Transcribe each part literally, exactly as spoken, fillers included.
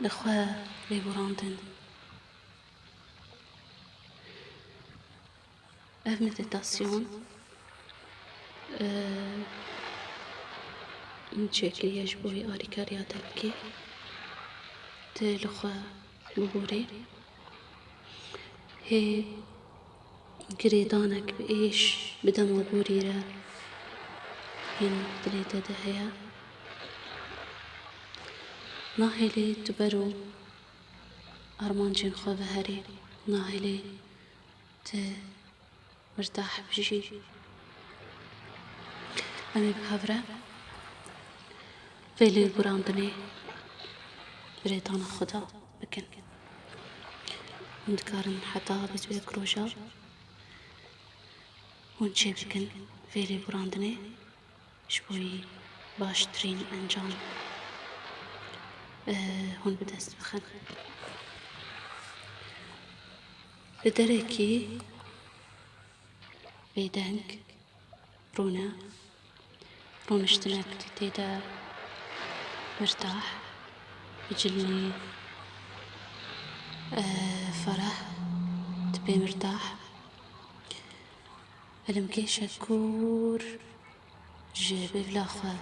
li xwe lêborandin. Ev meditasyon, e, min çêkiriye ji bo wê alîkariya te bikê. Tu li xwe biborî. Hê girêdanek bi êş, bi dema borî re yên dilê te de heye. Nahêlê tu bero armancên xwe veherî, nahêlê tu mirtah bijî. Em ê bi hev re vê lêborandinê bi rêdana Xweda bikin. Hûn dikarin heta bîst û yek roja hûn çêbikin vê lêborandinê. Ji bo wî baştirîn encam, eh, hûn bi dest bixin. Li derekî bêdeng rûne, rûniştinek tê de mirtah, bi cilnî, eh, fereh, tu pê mirtah. Hilimkêşek kûr ji bêvla xwe,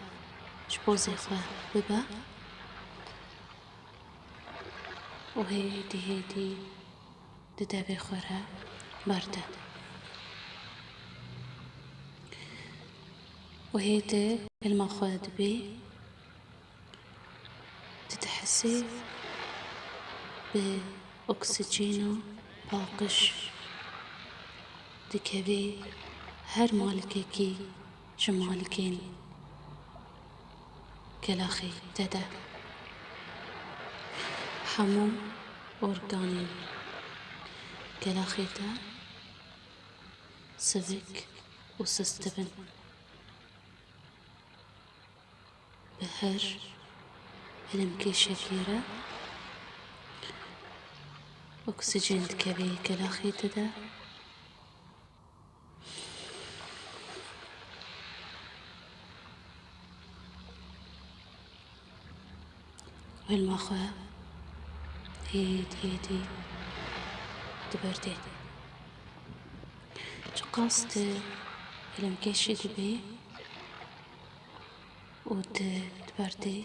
ji pozê xwe bibe û hêdî hêdî di devê xwe re berde. Û hêdî hilma xwe dibî. Tu dihesî bi oksîjêna paqij dikevî her malikekî ji malikên kelaxê te de. Hemû organên kelaxê te sivik û sist dibin. Bi her hilimkêşekê re oksîjen dikeve kelaxê te de. Hilma xwe hêdî hêdî diberdê. Çiqas tu hilimkêşî dibî, û tu diberdî,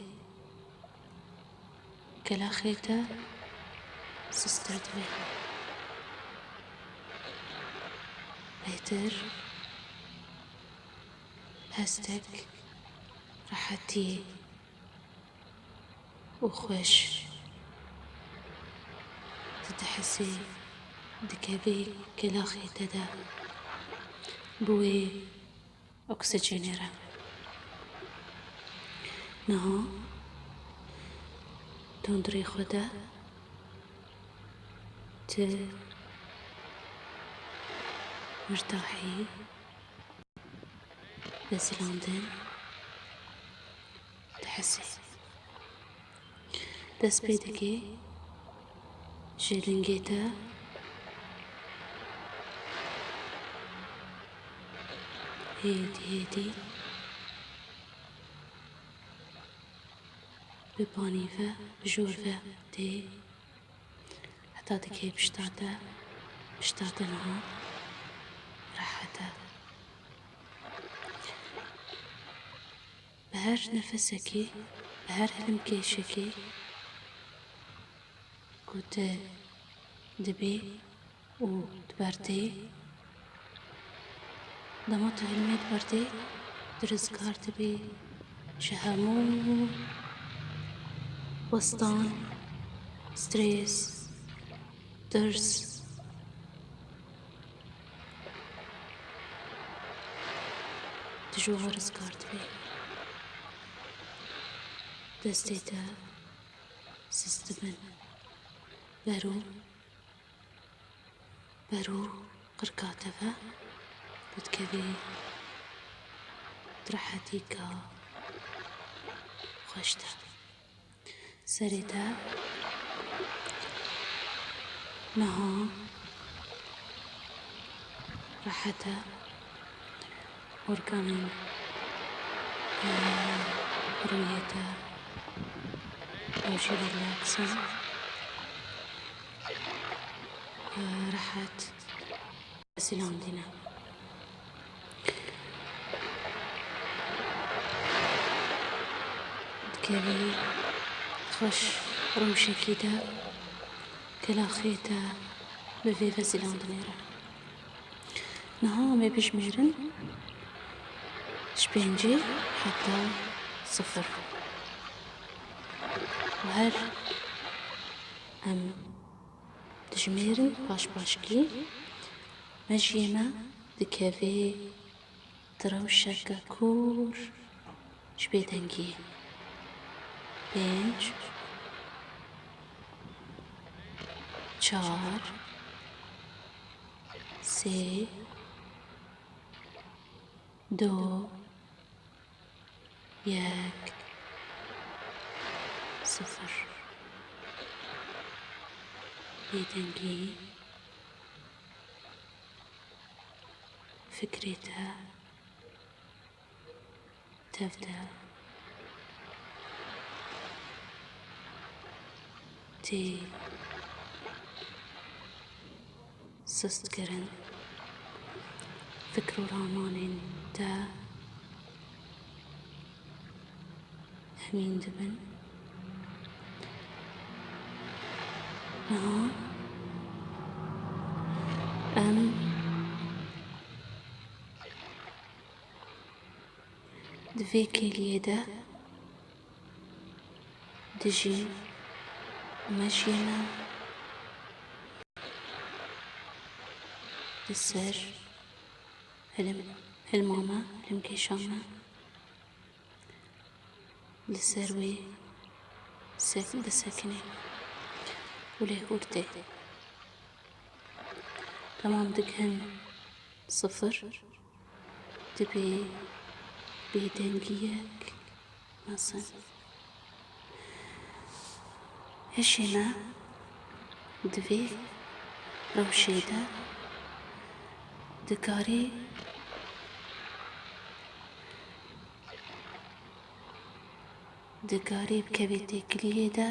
kelaxê te sisttir dibê. Bêhtir hestek rehetiyê û xweş tu dihesî dikevî kelaxê te de. Bi wê oksîjenê re. Niha di hundirê xwe de tu mirtahî, bezilandin dihesî. Dest pê dike ji lingê te, hêdî hêdî bi panî ve, bi jor ve tê, heta dike pişta te, pişta te niha rehet e. Bi her nefesekî, bi her hilimkêşekî ku tu dibî û diberdê, dema tu hilmê diberdê, tu rizgar dibî ji hemû westan, stres, tirs. Tu ji wan rizgar dibî. Destê te sist dibin. Bero, bero qirka te ve tu dikevî di rehetîka xweş de. Serê te niha rehet e. Organên, e, rûyê te Rojê relaxan, rehet, zilandine. Dikevî xweş rewşekî de, kelaxê te bi vê ve zilandinê re. Niha em ê bijmêrin ji pêncî heta sifir. Û her em dijmêrin paş paşkî, mejiyê me dikeve di rewşeke kûr ji bêdengiyê. Pênc, çar, sê, du, yek, sifir. Bêdengî, fikrê te tev de tê sist kirin. Fikr û ramanên te hemîn dibin. Niha em di vê kêliyê de dijîn û mejiyê me li ser hilim, hilma me, hilimkêşa me li ser wê sek-, disekinê û lê hûr tê. Temam digihin sifir. Dibê bêdengiyek mezin. Hişê me di vê rewşê de dikarî, dikarî bikevê têkiliyê de.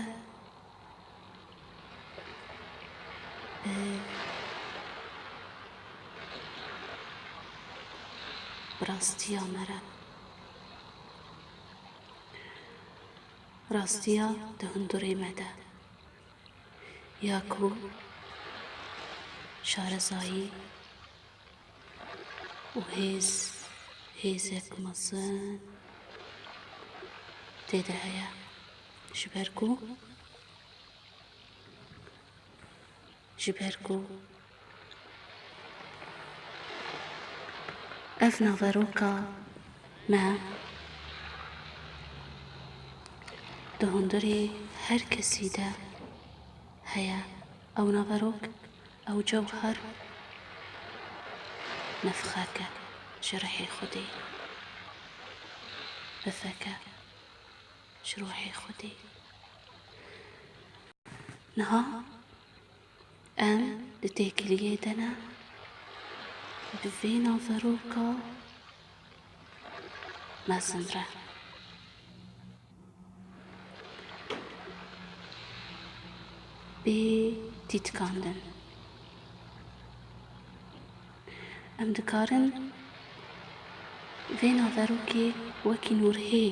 Bi, bi rastiya me re. Rastiya di hundurê me de. Ya ku şarezayî û hêz, hêzek mezin tê de heye. Ji ber ku, ji ber ku ev naveroka me di hundirê her kesî de heye. Ew naverok, ew cewher, nefxeke ji rihê Xwedê, bifeke ji ruhê Xwedê. Niha em di têkiliyê de ne, bi vê naveroka mezin re. Bê tîtkandin. Em dikarin vê naverokê wekî nûrhê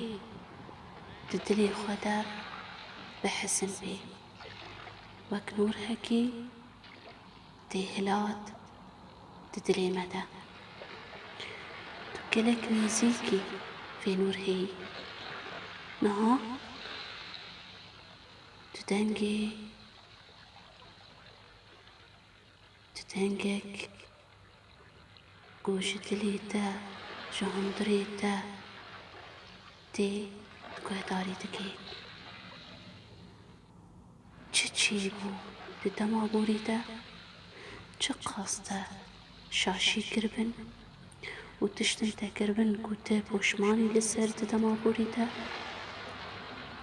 di dilê xwe de bihisin pê. Wek nûrhekî tê hilat di dilê me de. Tu gelek nêzîkî vê nûrhêyî. Niha tu dengê, tu dengek ku ji dilê te, ji hundirê te tê, tu guhdarî dikî. Çi çêbû di dema borî de? Çiqas te şaşî kiribin û tiştin te kiribin ku te poşmanî li ser di dema borî de?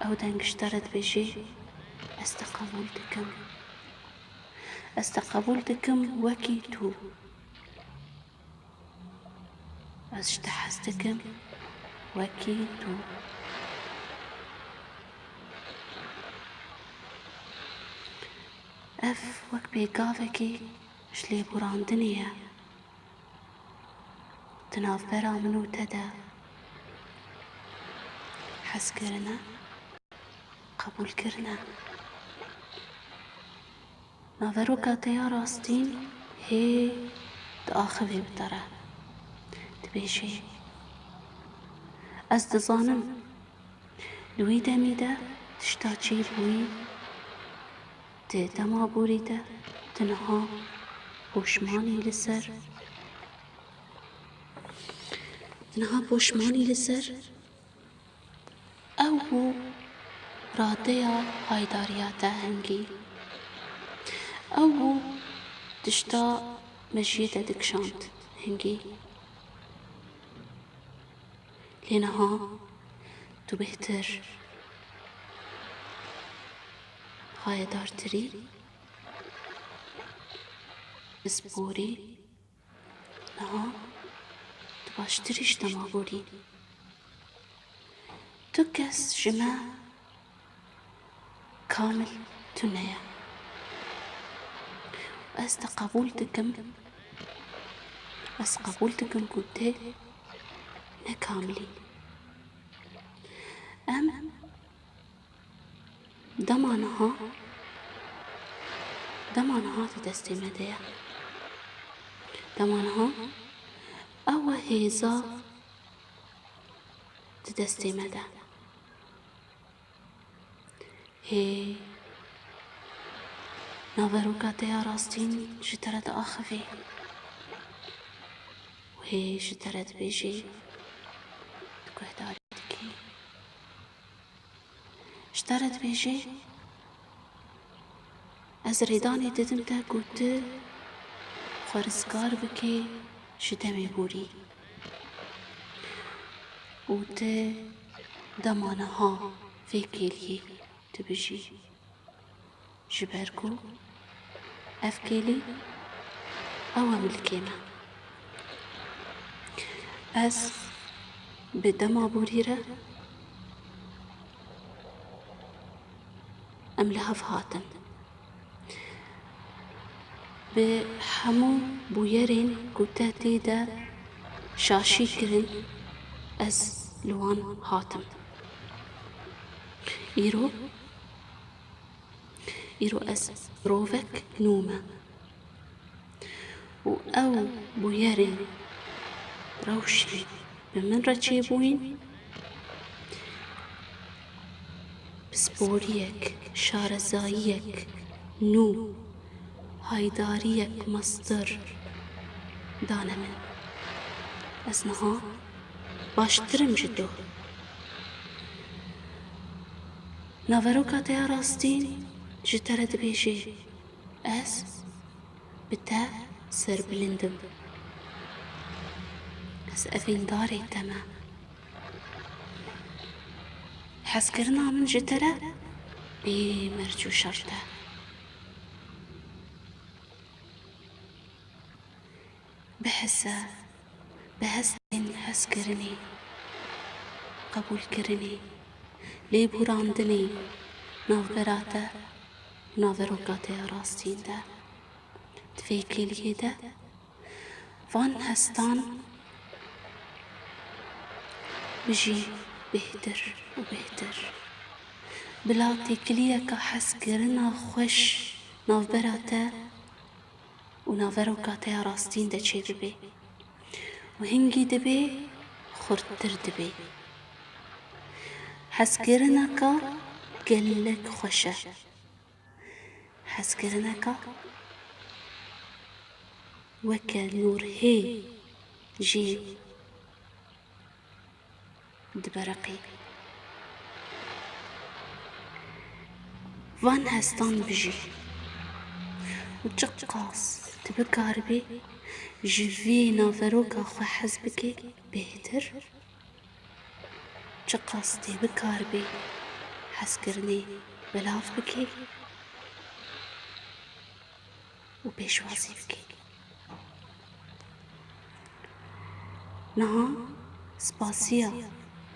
Ew deng ji te re dibêjê, ez te qebûl dikim. Ez te qebûl dikim wekî tu. Ez ji te hez dikim wekî tu. Ev wek pêgavekî ji lêborandinê ye di navbera min û te de. Hezkirine, qebûlkirine. Naveroka te ya rastîn hê diaxivê bi te re. Dibêjê, ez dizanim di wî demî de tişta çêbûyî, di dema borî de tu niha poşmanî li ser, tu niha poşmanî li ser Ew bû radeya haydariya te hingî. Ew bû tişta mejiyê te dikişand hingî. Lê niha tu bêhtir, hayedartirî, pisporî, Niha tu baştirî ji dema borî. Tu kes ji me kamil tune ye. Ez te qebûl dikim. Ez qebûl dikim ku tu ne kamil î. Em Dema niha, dema niha di destê me de ye. Dema niha ew e hêza di destê me de. Hê naveroka te ya rastîn ji te re diaxivê û hê ji te re dibêjê, tu guhdarî dikî. Ji te re dibêje, ez rêdanê didim te ku tu xwe rizgar bikê ji demê borî û tu dema niha vê kêliyê tu bijî. Ji ber ku ev kêlî ew e milkê me. Ez bi dema borî re em li hev hatin. Bi hemû bûyerên ku te tê de şaşî kirin, ez li wan hatim. Îro Îro ez mirovek nû me û ew bûyerên rewşê bi min re çêbûyîn, pisporiyek, şarezayiyek nû, haydariyek mestir dane min. Ez niha baştir im ji to. Naveroka te ya rastîn ji te re dibêje, ez bi te serbilind im. Ez evîndarê te me. Hezkirina min ji te re bê merc û şert e. Bihise, bi hestên hezkirinê, qebûlkirinê, lêborandinê navbera te û naveroka te ya rastîn de, di vê kêliyê de van hestan bijî bêhtir û bêhtir. Bila têkiliyeke hezkirina xweş navbera te û naveroka te ya rastîn de çêbibe û hingî dibe, xurttir dibe. Hezkirineka gelek xweş e. Hezkirineka weke nûrhê jî dibereqî. Van hestan bijî û çiqas tu bikaribî ji vê naveroka xwe hez bikî bêhtir, çiqas tê bikaribî hezkirinê belav bikî û pêşwazî bikî. Niha spasiya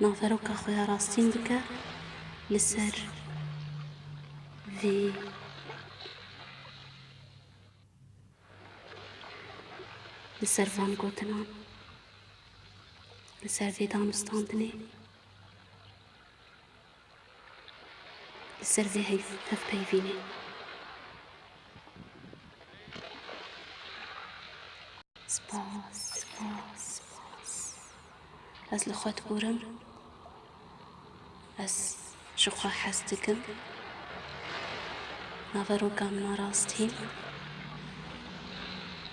naveroka xwe ya rastîn bike li ser vê Li ser van gotinan, li ser vê danûstandinê, li ser vê heyv-, hevpeyvînê. Spas, spas, spas. Ez li xwe diborim. Ez ji xwe hez dikim. Naveroka min a rastî.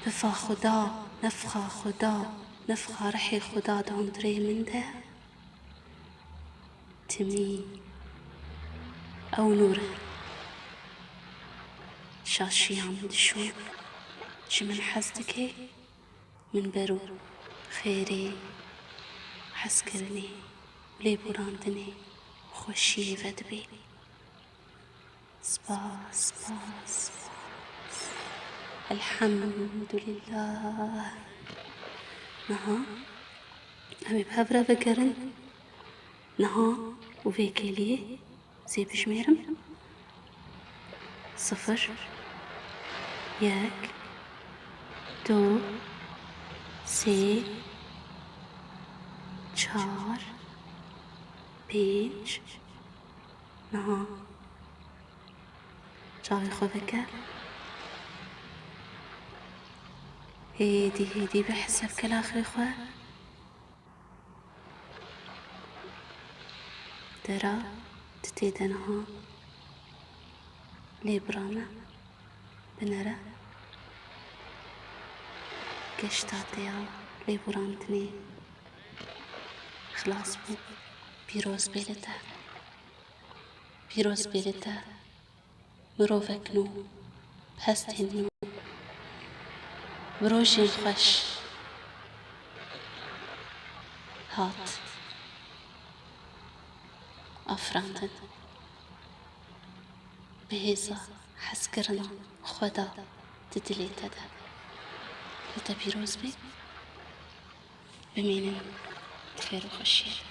Pifa Xuda, nefxa Xuda, nefxa rihê Xuda di hundirê min de. Timî ew nûr e. Şaşiya min dişûn. Ji min hez dike. Min bero xêrê, hezkirinê, lêborandinê, xweşiyê vedibê. Spas, spas, spas. Elhamdulillah. Niha em ê bi hev re vegerin. Niha û vê kêliyê zê bijmêrim. Sifir, yek, du, sê, çar, pênc, niha çavê xwe veke. Hêdî hêdî biheseb kelaxê xwe. Dera tu tê de niha lê birame, binere. Geşta te ya lêborandinê xilas bû. Pîroz bê li te. Pîroz bê li te. Mirovek nû, hestên nû, bi rojên xweş hat afirandin. Bi hêza hezkirina xwe de di dilê te de. Li te pîroz be. Bimînin di xêr û xweşiyê de.